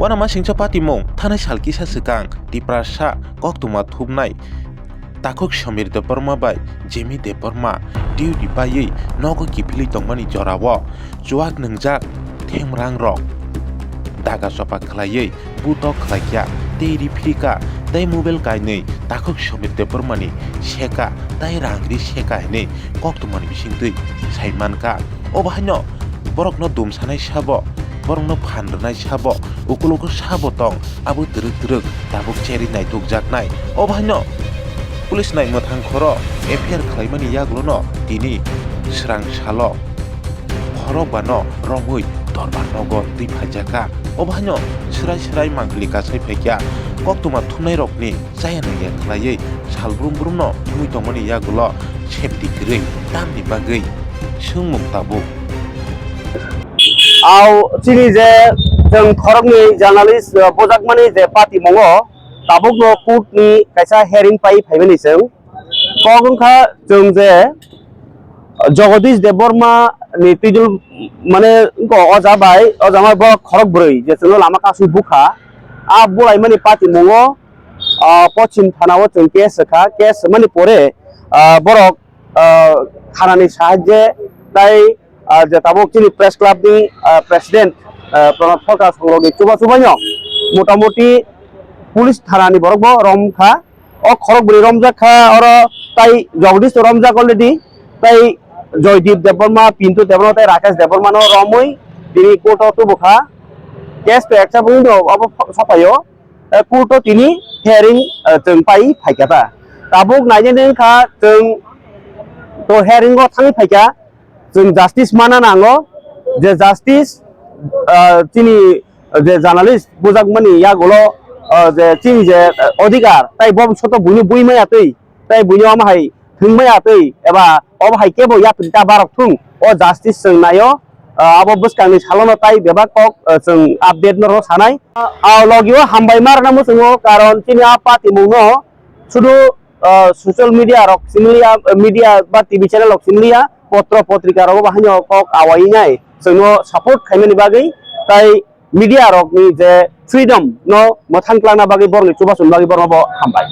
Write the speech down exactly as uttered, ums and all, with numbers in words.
Uanamasingcha patimung thanai sal kisa swkang Tiprasa koktwma thumnai takhuk Samir Debbarma bai Jimmy Debbarma duty baiwi nogo kiphilwi tongmani jorao chuak nwngjak themrangrok daga chopa khlaiwi butok khlaikha tei riphirikha tei mobile kainwi takhuk Samir Debbarmani seka tei rang ri seka hinwi koktwmani bisingtwi sai mankha. Obo haino borokno dumsanai sabo, borokno phan rwnai sabo, ukulukgo sabo tong, abo twrwk twrwk tabuk cherwi naitukjaknai. Obo haino police nai mwthang khoro F I R khlaimani yagulono tini swrang salo khorokbano romwi dorbar nogo twi phaijakha. Obo haino swrai swrai mangpili kasai phaikha. Koktwma thumnairokni chaya nangya khlaiwi sal brum brumno wngwi tongmani yagulo safety kwrwi tamni bagwi swngmung tabuk. Au chini je chwng khoroknwi journalist, uh, bujakmani je patimungo tabukno court ni kaisa hearing pai phaimani chwng. Kok wngkha chwng je Jagadish Debbarma ni twijol mane wngkha oja bai, oja ma borok khorok bwrwi je chwngno lama kasu bukha. A bulaimani patimungo, ah, Pochim Thana o chwng case rwkha, case rwmani pore, ah, borok, ah, thanani sahajye tai, ah, je tabuk chini press club ni, ah, president, ah, Pranab Sarkar songrokni chuba chubaino motamoti police thanani borok bo romkha. O khorok bwrwi romjak kha, oro tai Jagdish to romjak already, tai Joydeep Debbarma, Pintu Debbarma tai Rakesh Debbarma no romwi tini court o tubu kha. Case to accept wngwi no obo sapaio, eh, court o tini hearing, eh, chwng pai phaikha ta. Tabuk nainani wngkha chwng to hearing o thangwi phaikha. Chwng justice mana nango, je justice, ah, chini je journalist bujakmani yagulo, ah, je chini je, ah, odhikar, tai bobishoto buino bui maya twi, tai buino omo hai thwng maya twi, eba obo hai kebo yapri ta barok thung, o justice chwng naio, ah, abo bwskangni salono tai bebak kok, ah, chwng update no rw sanai. Ah, ah, logio hambai ma rwna muchungo, karon chini a patimungno sudu ah, social media rok simi liya, media ba T V channel rok simi liya, potro potrika rogo bo haino kok awai nai chwngno support khaimani bagwi, tai media rok ni je freedom no mwthang tlangna bagwi borokni chubachu bagwi borokno bo hambai.